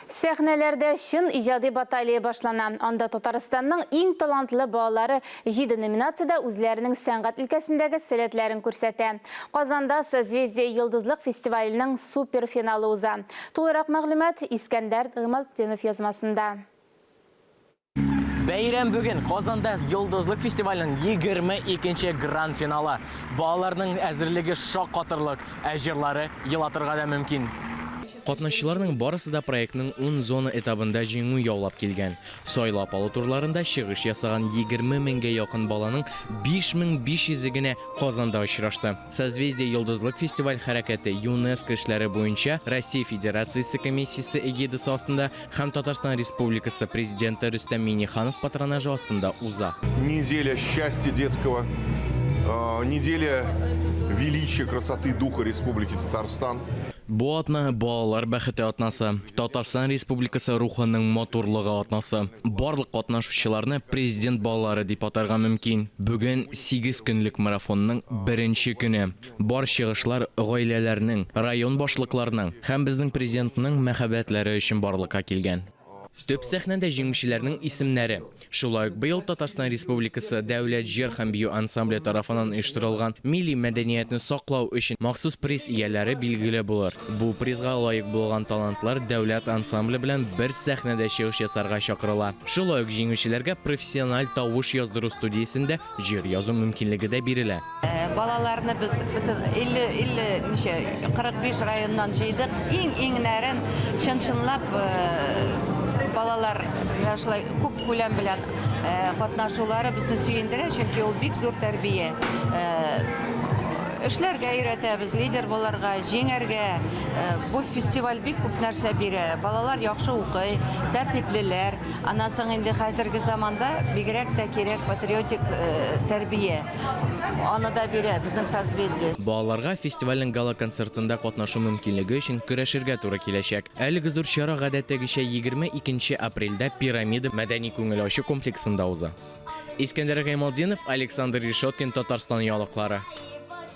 Сәхнәләрдә чын иҗади баталия башлана. Анда Татарстанның иң талантлы балалары җиде номинациядә үзләренең сәнгать өлкәсендәге сәләтләрен күрсәтә. Казанда Созвездие-Йолдызлык фестиваленең суперфиналы уза. Тулырак мәгълүмат Искәндәр Гыймалтдинов язмасында. Бәйрәм бүген Казанда Йолдызлык фестиваленең 22 нче гранд-финалы. Балаларның әзерлеге шаккатырлык, ә җырлары елатырга да мөмкин. Катнашчыларның барысы да проектның ун зона этабында җиңү яулап килгән. Сайлап алу турларында чыгыш ясаган 20 меңгә якын баланың 5500 е генә Казанда очрашты. Созвездие-Йолдызлык фестиваль хәрәкәте ЮНЕСКО эшләре буенча Россия Федерациясе комиссиясе эгидасы астында Һәм Татарстан Республикасы Президенты Рөстәм Миңнеханов патронажы астында уза. Неделя счастья детского, неделя величия, красоты духа Республики Татарстан. Бу атна, балалар бәхете атнасы, Татарстан Республикасы рухының матурлыгы атнасы. Барлык катнашучыларны Президент балалары дип атарга мөмкин. Бүген сигез көнлек марафонның беренче көне. Бар чыгышлар гаиләләрнең, район башлыкларының һәм безнең Президентның мәхәббәтләре өчен барлыкка килгән. Төп сәхнәдә җиңүчеләрнең исемнәре, шулай ук быел Татарстан Республикасы Дәүләт җыр һәм бию ансамбле тарафыннан оештырылган милли мәдәниятне саклау өчен махсус приз ияләре билгеле булыр. Бу призга лаек булган талантлар дәүләт ансамбле белән бер сәхнәдә чыгыш ясарга чакырыла. Шулай ук җиңүчеләргә профессиональ тавыш яздыру студиясендә җыр язу мөмкинлеге дә бирелә. Балаларны без бөтен 50, 50 ничә, 45 районнан җыйдык. Иң-иңнәрен чын-чынлап балалар менә шулай күп күләм белән катнашулары безне сөендерә, чөнки ул бик зур тәрбия. Эшләргә өйрәтәбез, лидер булырга, җиңәргә. Бу фестиваль бик күп нәрсә бирә. Балалар яхшы укый, тәртиплеләр. Аннан соң инде хәзерге заманда бигрәк тә кирәк патриотик тәрбия. Аны да бирә безнең Созвездие. Балаларга фестивальнең гала-концертында катнашу мөмкинлеге өчен көрәшергә туры киләчәк. Әлеге зур чара гадәттәгечә 22 нче апрельдә Пирамида мәдәни-күңел ачу комплексында уза. Искәндәр Гыймалтдинов, Александр Решеткин, Татарстан яңалыклары.